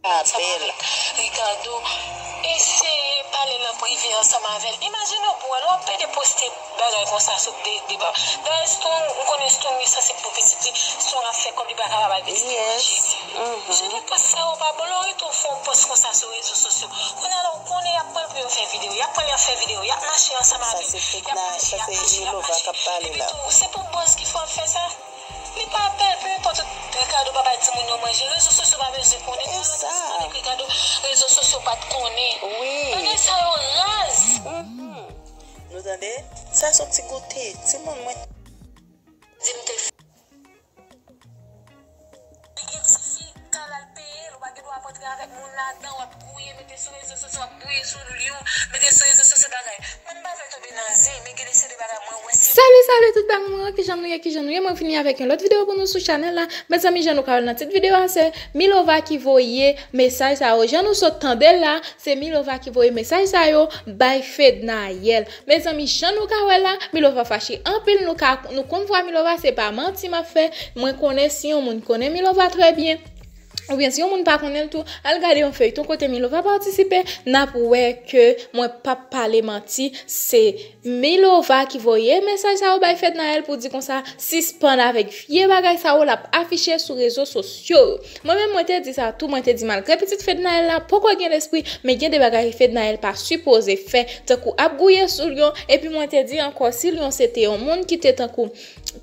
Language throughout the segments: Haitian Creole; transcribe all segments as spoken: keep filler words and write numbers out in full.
Sa pa bèl. Ricardo, eseye pale l an prive ansanm avè l. Imajine w pou wè lè w ap pede poste bagay konsa sou de, de ba. Dayè, Strong, m konnen Strong li sansib pou pitit li. Strong ap fè kòb, li pa kapab al pitit li manje. Je ne pense sa yo pa bon. Lè w rete w fè yon pòs konsa sou rezo sosyo. Kounye a la, w konnen y ap pran l pou yo fè videyo. Y ap pran l, y ap fè videyo. Y ap mache ansanm avè l. Y ap mache, y ap mache, y ap mache. Epi tou, se pou buzz ki fè w ap fè sa. Li pa bèl, peu importe, Ricardo pa bay timoun yo manje. Rezo sosyo pa bezwen konnen. Tout moun konnen Ricardo, rezo sosyo pa t konnen. Bagay sa yo raz. Nou tande? Sa se yon ti goute. Timoun mwen. Di m te fè. Li gen tifi, kay la l peye l, ou pa gen dwa ap antre avèk moun ladan, w ap gouye, mete sou rezo sosyo, w ap gouye sou li, w mete sou rezo sosyo bagay. Mwen m pa vle tonbe nan zen, men gen de seri de bagay mwen wè se. Salut, salut tout bang mwen, kijan nou ye, kijan nou ye? Mwen vini avèk yon lòt videyo pou nou sou chanèl la. Mezanmi, jan nou ka wè l nan tit videyo a, se Milova ki voye mesaj sa yo. Jan nou sot tande l la, se Milova ki voye mesaj sa yo bay Fednaelle. Mezanmi, jan nou ka wè la, Milova fache anpil. Nou ka, nou konn vwa Milova, se pa manti m ap fè. Mwen konnen, si yon moun konnen Milova trè byen, oubyen si yon moun pa konnen l tou, al gade yon feyton kote Milova patisipe, n ap wè ke mwen p ap pale manti. Se Milova ki voye mesaj sa yo bay Fednaelle pou di konsa, sispann avèk vye bagay sa yo l ap afiche sou rezo sosyo yo. Mwen menm, mwen te di sa tou, mwen te di malgre pitit Fednaelle la poko gen lespri, men gen de bagay Fednaelle pa sipoze fè, tankou ap gouye sou Lyon, epi mwen te di ankò, si Lyon se te yon moun ki te tankou,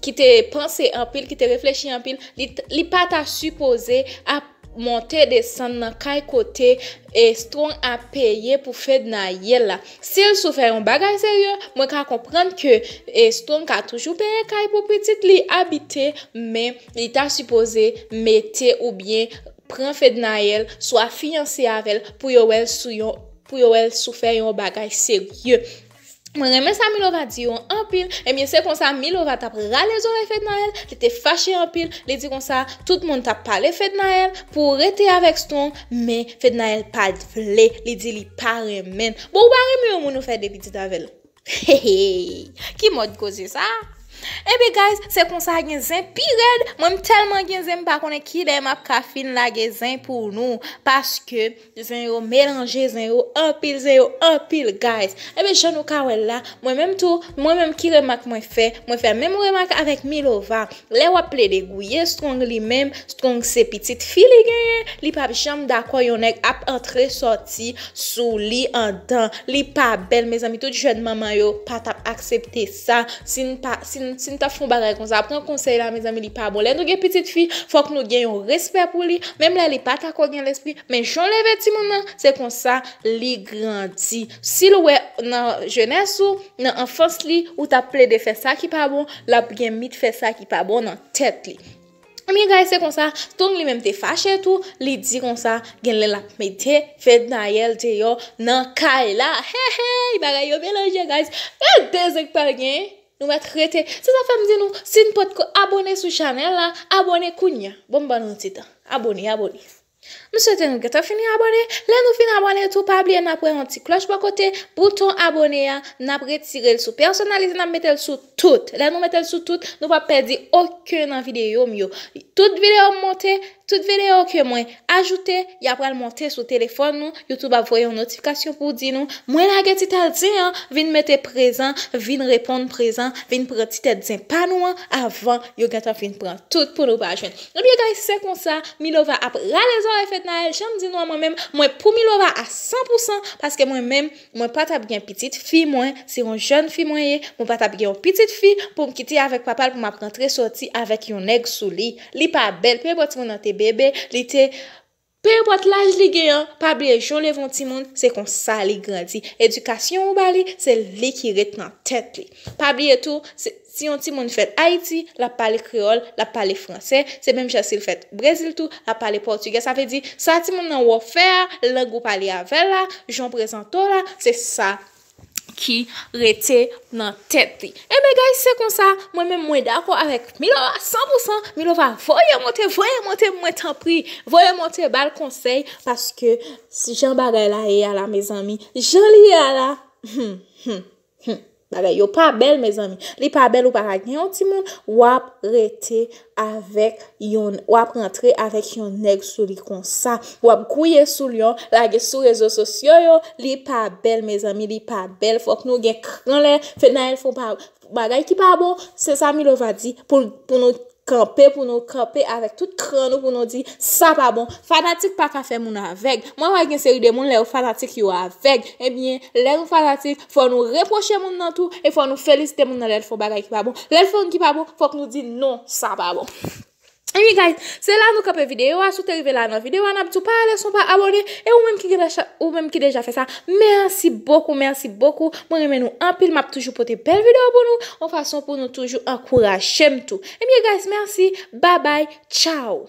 ki te panse anpil, ki te reflechi anpil, li, li pa ta sipoze ap monte desann nan kay kote, e, Strong ap peye pou Fednaelle la. Si l sou fè yon bagay serye, mwen ka konprann ke, e, Strong ka toujou peye kay pou pitit li abite, men li ta sipoze mete oubyen pran Fednaelle, swa fiyanse avè l pou yo wè l sou yon, pou yo wè l sou fè yon bagay serye. Mwen renmen sa Milova di yo anpil. Ebyen, se konsa Milova t ap rale zòrèy Fednaelle, li te fache anpil, li di konsa tout moun t ap pale Fednaelle pou rete avèk Strong, men Fednaelle pa t vle, li di li pa renmen l. Bon, ou pa renmen yon moun ou fè de pitit avè l. Hey, hey, ki mòd koze sa? Ebyen guys, se konsa gen zen pi rèd. Mwen m tèlman gen zen, m pa konnen kilè m ap ka fin lage zen pou nou. Paske zen yo melanje, zen yo anpil, zen yo anpil, guys. Ebyen, jan nou ka wè l la, mwen menm tou, mwen menm ki remak mwen fè, mwen fè menm remak avèk Milova. Lè w ap plede gouye Strong li menm, Strong se pitit fi li genyen, li p ap janm dakò yon nèg ap antre sòti sou li andan. Li pa bèl, mezanmi, tout jèn manman yo pa t ap aksepte sa. Si n pa, si n, si n t ap fè yon bagay konsa, pran konsèy la, mezanmi, li pa bon. Lè nou gen pitit fi, fòk nou gen yon respè pou li, menm lè li pa ta ko gen lespri, men jan w leve timoun nan, se konsa li grandi. Si l wè nan jenès ou, nan anfans li, ou t ap plede fè sa ki pa bon, l ap gen mit fè sa ki pa bon nan tèt li. Ebyen, guys, se konsa, Strong li menm te fache tou, li di konsa, gen lè l ap mete Fednaelle deyò nan kay la. Hey, hey, bagay yo melanje, guys. Gade de zen k pral gen, nou mèt rete. Se sa fè m di nou, si n potko abone sou chanèl la, abone kounya. Bon, m ban nou ti tan. Abone, abone. M swete nou gentan fini abone. Lè nou fin abone tou, pa bliye n ap wè yon ti klòch bò kote bouton abone a, n ap retire l sou pèsonalize, n ap mete l sou tout. Lè nou mete l sou tout, nou p ap pèdi okenn nan videyo m yo. Tout videyo m monte, tout videyo ke mwen ajoute, y ap pral monte sou telefòn nou. YouTube ap voye yon notifikasyon pou di nou, mwen lage ti tèl zen an, vin mete prezan, vin reponn prezan, vin pran ti tèt zen pa nou an avan yo gentan fin pran tout pou nou pa jwenn. Ebyen, guys, se konsa, Milova ap rale zòrèy Fednaelle, jan m di nou an, mwen menm, mwen pou Milova a san pou san, paske mwen menm, mwen pa t ap gen pitit fi mwen, se yon jèn fi mwen ye, mwen pa t ap gen yon pitit fi pou m kite avèk papa l pou m ap rantre sòti avèk yon nèg sou li. Li pa bèl, peu importe timoun nan te bebe, li te, peu importe laj li gen an, pa bliye jan w leve yon timoun, se konsa li grandi. Edikasyon ou ba li, se li ki ret nan tèt li. Pa bliye tou, se, si yon timoun fèt Ayiti, l ap pale kreyòl, l ap pale fransè, se menm jan si l fèt Brezil tou, l ap pale pòtigè. Sa vle di, sa timoun nan wè w fè a, lang ou pale avè l la, jan w prezante w la, se sa ki rete nan tèt li. Ebyen, guys, se konsa, mwen menm mwen dakò avèk Milova san pou san. Milova, voye monte, voye monte, mwen tanpri, voye monte, ba l konsèy, paske si jan bagay la ye a la, mezanmi, jan li ye a la, hmm, hmm, hmm. Bagay yo pa bèl, mezanmi. Li pa bèl, ou pa ka gen yon timoun, w ap rete avèk yon, w ap rantre avèk yon nèg sou li konsa. W ap gouye sou li, lage sou rezo sosyo yo. Li pa bèl, mezanmi, li pa bèl. Fòk nou gen kran lè Fednaelle fè yon pa, bagay ki pa bon. Se sa Milova di pou, pou nou kanpe, pou nou kanpe avèk tout kran nou, pou nou di, sa pa bon. Fanatik pa ka fè moun avèg. Mwen wè gen seri de moun, lè yo fanatik, yo avèg. Ebyen, lè nou fanatik, fò nou repwoche moun nan tou, e fò nou felisite moun nan lè l fè yon bagay ki pa bon. Lè l fè yon ki pa bon, fòk nou di, non, sa pa bon. Anyway, guys, se la nou kanpe videyo a. Si w te rive la nan videyo a, n ap di w pa ale san w pa abòne. E ou menm ki gen deja, ou menm ki deja fè sa, mèsi bokou, mèsi bokou. Mwen renmen nou anpil, m ap toujou pote bèl videyo pou nou, yon fason pou nou toujou ankouraje m tou. Ebyen, guys, mèsi. Bye bye. Tchao.